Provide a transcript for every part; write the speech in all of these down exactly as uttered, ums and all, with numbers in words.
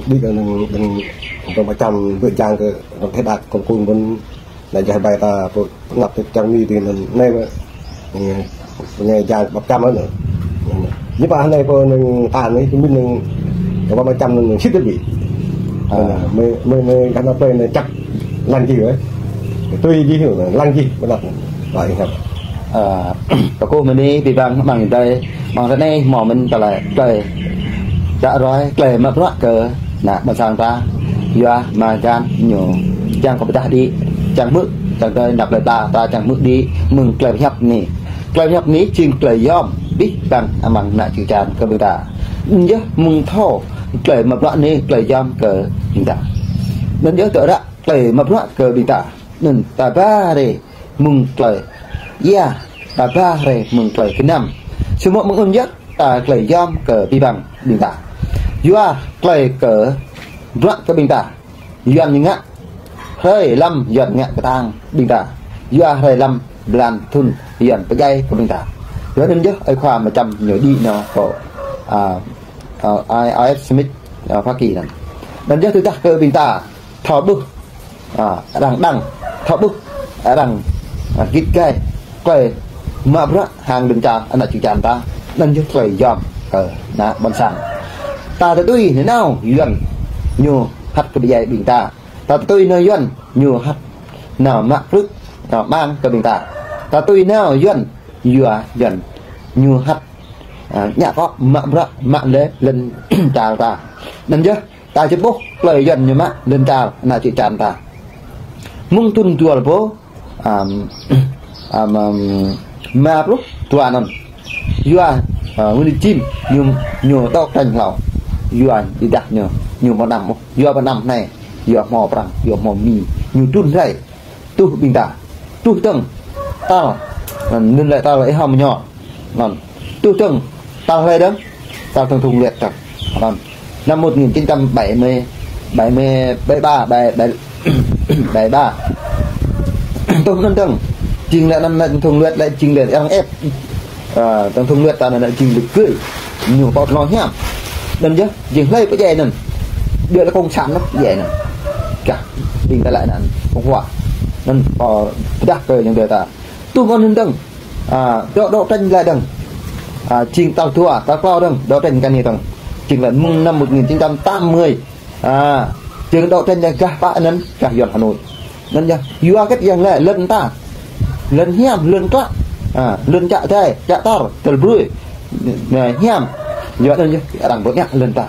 Đĭ kơ anŭn, anŭn, anŭn mơčăm ƀơi jang kơ anŭn thế đa kông kông ƀôn, anŭn jai bai ta pơ pơngăp tơ čang mi tơ anŭn anai mơ̆, anai jang ƀăp čăm anŭn. Ñu pă anai pơ anŭn ta anai, tơ min anŭn, kơ ƀă mơčăm anŭn sĭt tơ ƀĭ. Mơi, mơi, mơi gah anŭn plơi anŭn čăp lăng jih wơ̆t. Tui jih, lăng jih, pơngăp. Ơ, kơkuh mơ̆n ni, abih bang amăng adai, amăng tơ anai, hmâo mơ̆n tơlơi, tơlơi, čă ruai, tơlơi mă bruă kơ ană ƀôn sang ta, yua mơ̆ng gah ñu, čang kơ pơdah đĭ, čang hmư̆, čang tơlơi anăp lĕ ta, ta čang hmư̆ đĭ, mơ̆ng tơlơi pơhiăp ni. Tơlơi pơhiăp ni, jing tơlơi yom, abih bang amăng ană čư̆ čan kơ ƀing ta. Anŭn yơh mơ̆ng thâo, tơlơi mă bruă ni, tơlơi yom kơ ƀing ta. Anŭn yơh tơlơi ră, tơlơi mă bruă kơ ƀing ta. Anŭn ta ba rai mơ̆ng tơlơi ia, ta ba rai mơ̆ng tơlơi gơnam. Samơ̆ mơ̆ng anŭn yơh ta tơlơi yom kơ abih bang ƀing ta. Yua tơlơi kơ bruă kơ ƀing ta. Yuan ñu ngă hrơi lăm, Yuan ngă kơtang ƀing ta. Yua hrơi lăm blan thun Yuan pơdjai kơ ƀing ta. Yua anŭn yơh ơi khua mơčăm ñu đĭ anŭn pơ, a, a, I R F Smith, a, Hoa Kỳ anŭn. Anŭn yơh tơdah kơ ƀing ta thâo ƀuh, a, arăng đăng, thâo ƀuh arăng, a, git gai, tơlơi mă bruă hăng lŏn čar ană čư̆ čan ta, anŭn yơh tơlơi yom kơ ană ƀôn sang. Ta tơtui nanao Yuan ñu hăt kơ pơdjai ƀing ta. Ta tơtui nao Yuan ñu hăt nao mă krư̆, nao mang kơ ƀing ta. Ta tui nao Yuan, yua Yuan ñu hăt, a, ñă kơ mă bruă, mă lĕ lŏn čar ta. Anŭn yơh, ta či ƀuh tơlơi Yuan ñu mă lŏn čar ană čư̆ čan ta. Mơ̆ng thun dua rơbâo, am, am, am, rơma pluh dua anŭn. Yua, a, Nguyễn Kim ñu, ñu đấu tranh hlâo. Yua ñu đĭ đah ñu, ñu ƀu năm ôh. Yua ƀu năm anai, yua hmâo prăng, yua hmâo Mi. Ñu trŭn rai. Tuh ƀing ta. Tuh dơ̆ng. Tal. Anŭn lĕ tal ih hăm ñu. Anŭn. Tuh dơ̆ng. Tal hlơi dơ̆ng. Tal tổng thống Liệt dơ̆ng. Anŭn. Năm một nghìn chín trăm bảy mươi, bảy mươi, bảy ba, bảy, bảy, bảy ba. Tuh anŭn dơ̆ng. Jing lĕ anŭn tổng thống Liệt lĕ jing lĕ arăng ép. A, tổng thống Liệt ta anŭn jing lĕ gơ̆. Ñu pơ̆t lŏ hiam. Anŭn yơh, jing hlơi pơdjai anŭn. Ƀiă lĕ cộng sản anŭn pơdjai anŭn. Kah, ƀing ta lĕ anŭn, cộng hòa. Anŭn, ơ, pơdah kơ yang dêh ta. Tuh mơ̆n anŭn dơ̆ng. A, dŏ, dŏ tơña lĕ dơ̆ng. A, jing tal dua, tal klâo dơ̆ng, dŏ tơña kơ anai dơ̆ng. Jing lĕ mơ̆ng năm một nghìn chín trăm tám mươi. A, jing dŏ tơña gah pă anŭn, gah Yuan Hà Nội. Anŭn yơh, yua hơget yang lĕ lŏn ta. Lŏn hiam, lŏn klă. A, lŏn čă dai, čă tar, tơl brui. Anai hiam. Yua anŭn yơh, arăng ƀu ngă lŏn ta.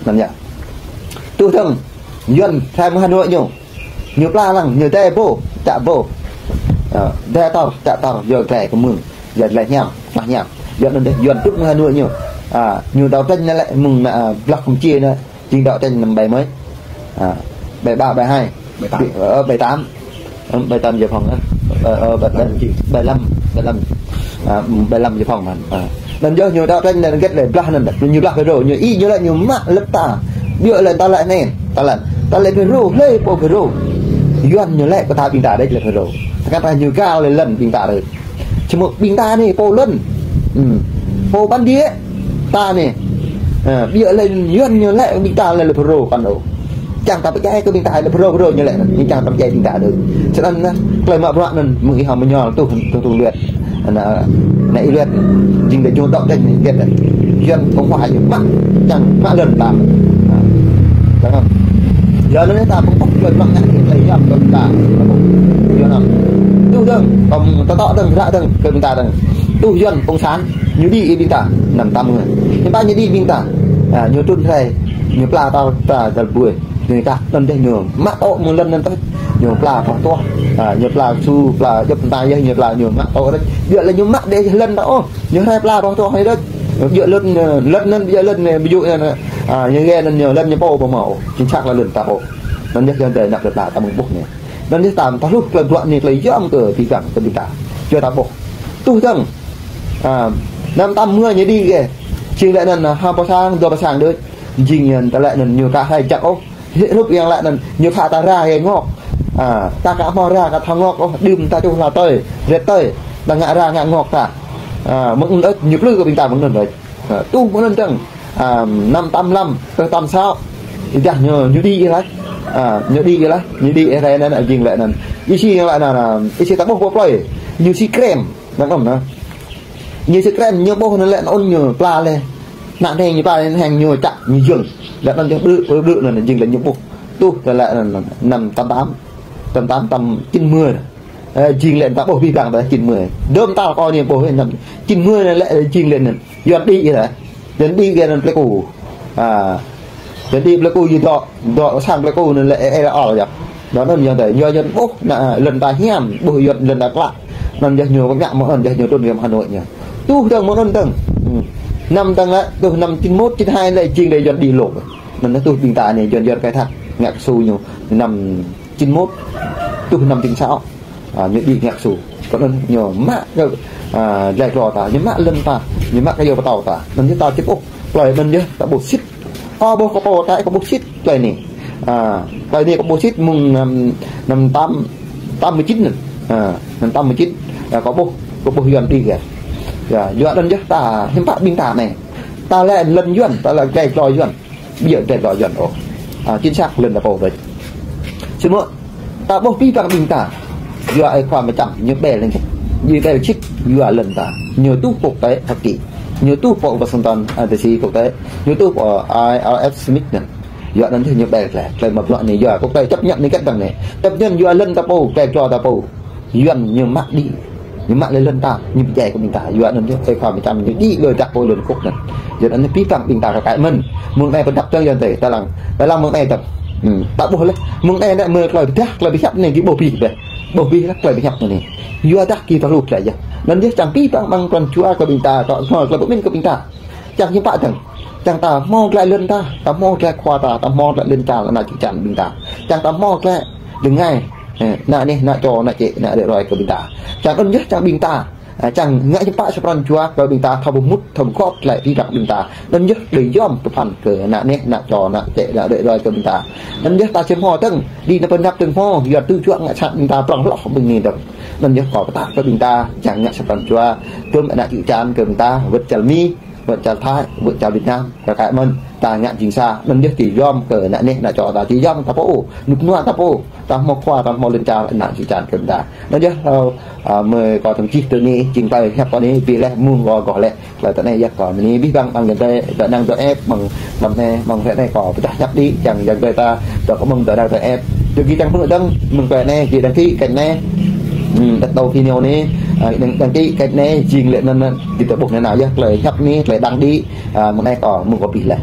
Anŭn yơh. Tuh dơ̆ng, Yuan rai mơ̆ng Hà Nội ñu. Ñu pla lăng, ñu dai pô, čă pô. A, dai tar, čă tar, yua dai kơ mơ̆ng. Yua dai hiam, mah hiam. Yua anŭn dêh, Yuan trŭn mơ̆ng Hà Nội ñu. A, ñu đấu tranh anai lĕ mơ̆ng, a, blah Campuchia anai. Jing đấu tranh năm bảy mấy? À, bảy ba, bảy hai. Bảy tám. Ờ, bảy tám. Ờ, bảy tám giải phóng á. Ờ, ờ, bảy, bảy, bảy lăm, bảy lăm. À, bảy lăm giải phóng mà. À. Anŭn yơh ñu đấu tranh anŭn hơget lĕ blah anŭn. Ñu blah Pơdrô, ñu ih ñu lĕ ñu mă lŏn ta. Ƀiă lĕ ta lĕ anai, ta lĕ. Ta lĕ Pơdrô, hlơi pô Pơdrô. Yuan ñu lĕ kơ ta ƀing ta đĕč lĕ Pơdrô. Tơkăt ta ñu gal lĕ lŏn ƀing ta đĕč. Samơ̆ ƀing ta anai pô lŏn. Hmm. Pô bản địa. Ta anai. Ha, ƀiă lĕ Yuan ñu lĕ ƀing ta lĕ lĕ Pơdrô kăn ôh. Čang ta pơdjai kơ ƀing ta lĕ Pơdrô, Pơdrô ñu lĕ. Ñu čang ta pơdjai ƀing ta đôč. Sĭt anŭn, tơlơi mă bruă anŭn mơ̆ng ih hăng mơñol tuh, tuh, tuh Luet. Anai, anai ih Luet. Jing lĕ jung dŏ tĕnh anai, Luet. Yuan Cộng hòa ñu mă, čang mă lŏn ta. Ha. Čang. Yua anŭn ta pơkŏk tơlơi mlŏk ngă tơlơi yap kơ ƀing ta. Yua anŭn. Tuh dơ̆ng, kŏm tơtŏ dơ̆ng, ră dơ̆ng, kơ ƀing ta dơ̆ng. Tuh Yuan Cộng sản, ñu đĭ ƀing ta, năm tám mươi. Ñu ba ñu đĭ ƀing ta. À, ñu trŭn rai, ñu pla ta, ta dal buih. Ñu ta, anŭn dêh ñu mă tŏ mơ̆ng lŏn anŭn tơl. Ñu pla pơtuah. À, ñu pla su, pla djŏp ta yơh, ñu pla ñu mă tŏ đôč. Ƀiă lĕ ñu mă dêh lŏn ta ôh. Ñu rai pla pơtuah anai đôč. Ƀiă lŏn, lŏn anŭn, ƀiă lŏn, ƀiă anŭn, à, ñu gê anŭn ñu lŏn ñu pô ƀu hmâo ôh. Chính xác là lŏn ta ôh. Anŭn yơh jang dêh năp lĕ ta, ta mơ̆ng ƀuh anai. Anŭn yơh ta thâo hluh tơlơi bruă anai tơlơi yom kơ ƀing ta, kơ ƀing ta. Čuă ta ƀuh. Tuh dơ̆ng. À, năm tám mươi ñu đĭ gê. Jing lĕ anŭn, à, ha pơ sang, dua pơ sang đôč. Jing anŭn ta lĕ anŭn ñu ka rai jak ôh. Hrup yang lĕ anŭn ñu pha ta ra gê ngŏk. À, ta ka hmâo ra ka thâo ngŏk ôh, đưm ta čuh hla tơi, rĕt tơi. Ta ngă ra ngă ngŏk ta. À, mơ̆ng anŭn đôč, ñu plư kơ ƀing ta mơ̆ng anŭn đôč. Ơ, tuh mơ̆ng anŭn dơ̆ng, ơ, năm tám lăm, ơ, tám sáu. Dah ñu, ñu đĭ laih. À, ñu đĭ laih, ñu đĭ rai anŭn, jing lĕ anŭn. Ih sĭ lĕ anŭn, ih sĭ ta ƀuh pô plơi. Ñu sĭ krem, anŭn anŭn. Ñu sĭ krem, ñu ƀuh anŭn lĕ anŭn ñu pla lĕ. Anŭn anai ñu pla lĕ hăng ñu čă, ñu jơ̆ng. Lĕ anŭn jơ̆ng đư̆, đư̆ anŭn jing lĕ ñu ƀuh. Tuh lĕ anŭn, năm tám tám, tám tám, tám chín mươi. Ơ, jing lĕ ta ƀuh abih bang ta chín mươi. Dơ̆m tal kơ anai ƀuh năm chín mươi anŭn lĕ jing lĕ anŭn. Yuan đĭ lĕ. Yuan đĭ kơ anŭn Pleiku. À, Yuan đĭ Pleiku yua dŏ, dŏ sang Pleiku anŭn lĕ ê ê ôl yơh. Anŭn anŭn Yuan ta, Yuan Yuan ƀuh, anŭn lŏn ta hiam, ƀuh Yuan lŏn ta klă. Anŭn yơh ñu ngă mơ̆n anŭn yơh ñu trŭn yơh Hà Nội ñu. Tuh dơ̆ng mơ̆n anŭn dơ̆ng. Năm dơ̆ng lĕ, tuh năm chín mốt, chín hai lĕ jing lĕ Yuan đĭ lŏk. Anŭn tuh ƀing ta anai Yuan Yuan khai thác ngă kơsu ñu. Năm chín mốt, tuh năm chín sáu. À, ñu đĭ ngă kơsu. Kơ anŭn ñu mă kơ, à, dlai klô ta, ñu mă lŏn ta, ñu mă kơ yua pơtâo ta. Anŭn yơh ta či ƀuh, plơi anŭn yơh ta ƀuh sĭt. Ơ, ƀuh kơ pô ta kơ ƀuh sĭt plơi anai. À, plơi anai kơ ƀuh sĭt mơ̆ng năm, năm tám, tám mươi chín anŭn. À, năm tám mươi chín. À, kơ ƀuh, kơ ƀuh Yuan đĭ kơ. Yua, yua anŭn yơh ta, hiư̆m pă ƀing ta anai. Ta lĕ lŏn Yuan, ta lĕ dlai klô Yuan. Ƀu djơ̆ dlai klô Yuan ôh. À, chính xác lŏn ta pô đôč. Samơ̆ ta ƀuh abih bang ƀing ta. Yua ai khua mơčăm, ñu ƀel lĕ. Ñu ƀel sĭt, yua lŏn ta. Ñu tuh pô quốc tế Hoa Kỳ. Ñu tuh pô Washington, à, D C quốc tế. Ñu tuh pô I R F Smith anŭn. Yua anŭn ñu ƀel lĕ. Lĕ mă bruă anai yua quốc tế chấp nhận anai kĕt dơ̆ng anai. Chấp nhận yua lŏn ta pô, dlai klô ta pô. Yuan ñu mă đĭ, ñu mă lĕ lŏn ta, ñu pơdjai kơ ƀing ta. Yua anŭn yơh, ơi khua mơčăm ñu đĭ lŏn ta pô lŏn kŭk anŭn. Yua anŭn abih bang ƀing ta kơ kaĭ mơ̆n. Mơ̆ng anai pơdăp dơ̆ng Yuan tơi, ta lăng. Ta lăng mơ̆ng anai dơ̆ng. Hmm, ta ƀuh lĕ. Mơ̆ng anai anai mơ̆ klơi pơdah, klơi pơhiăp anai gih ƀuh abih bĕ. Ƀuh abih lĕ klơi pơhiăp anai. Yua dah gih ta hluh klơi yơh. Anŭn yơh čang abih bang amăng pran jua kơ ƀing ta, kơ, kơ klơi pơmĭn kơ ƀing ta. Čang hiư̆m pă dơ̆ng. Čang ta hmâo glaĭ lŏn ta, ta hmâo glaĭ khua ta, ta hmâo glaĭ lŏn čar, ană čư̆ čan ƀing ta. Čang ta hmâo glaĭ rơngai, ơ, ană neh, ană čô, ană čĕ, ană rơ̆ ruai kơ ƀing ta. Čang anŭn yơh čang ƀing ta, ơ, čang ngă hiư̆m pă sa pran jua kơ ƀing ta, thâo pơmŭt, thâo pơgop glaĭ abih bang ƀing ta. Anŭn yơh đơi yom tơpăn kơ ană neh, ană čô, ană čĕ, ană rơ̆ ruai kơ ƀing ta. Anŭn yơh ta či hmâo dơ̆ng, đĭ ană pơ anăp dơ̆ng hmâo, yua tơjuă ngă sat ƀing ta prŏng hloh ƀing anai dơ̆ng. Anŭn yơh kâo pơtă kơ ƀing ta, čang ngă sa pran jua, tơm ană čư̆ čan kơ ƀing ta, wơ̆t čar Mi, wơ̆t čar Thái, wơ̆t čar Việt Nam, kơ kaĭ mơ̆n, ta ngă jing sa, anŭn yơh či yom kơ ană neh, ană čô ta či yom ta pô, rơnŭk rơnua ta pô, ta hmâo khua, ta hmâo lŏn čar, ană čư̆ čan kơ ƀing ta. Anŭn yơh, ơ, ơ, mơ̆ kâo tơm čih tui anai, jing tơlơi hiăp kâo anai, abih lĕ mơ̆ng kâo, kâo lĕ, tơlơi tơ anai yơh kâo mơ̆ng anai, abih bang, bang Yuan tơi, dŏ năng dŏ ĕp, mơ̆ng, mơ̆ng anai, mơ̆ng tơ anai kâo pơdah hiăp đĭ, čang Yuan tơi ta, dŏ kơ mơ̆ng dŏ năng dŏ ĕp. Yua gih čang pơhmư̆ dơ̆ng, mơ̆ng tơ anai, gih đăng ký kênh anai. Hmm, đăng ký video anai, ơ, đăng, đăng ký kênh anai, jing lĕ anŭn, anŭn, gih ta ƀuh anai nao yơh, tơlơi hiăp anai, tơlơi đăng đĭ, ơ, mơ̆ng anai kâo, mơ̆ng kâo abih lĕ.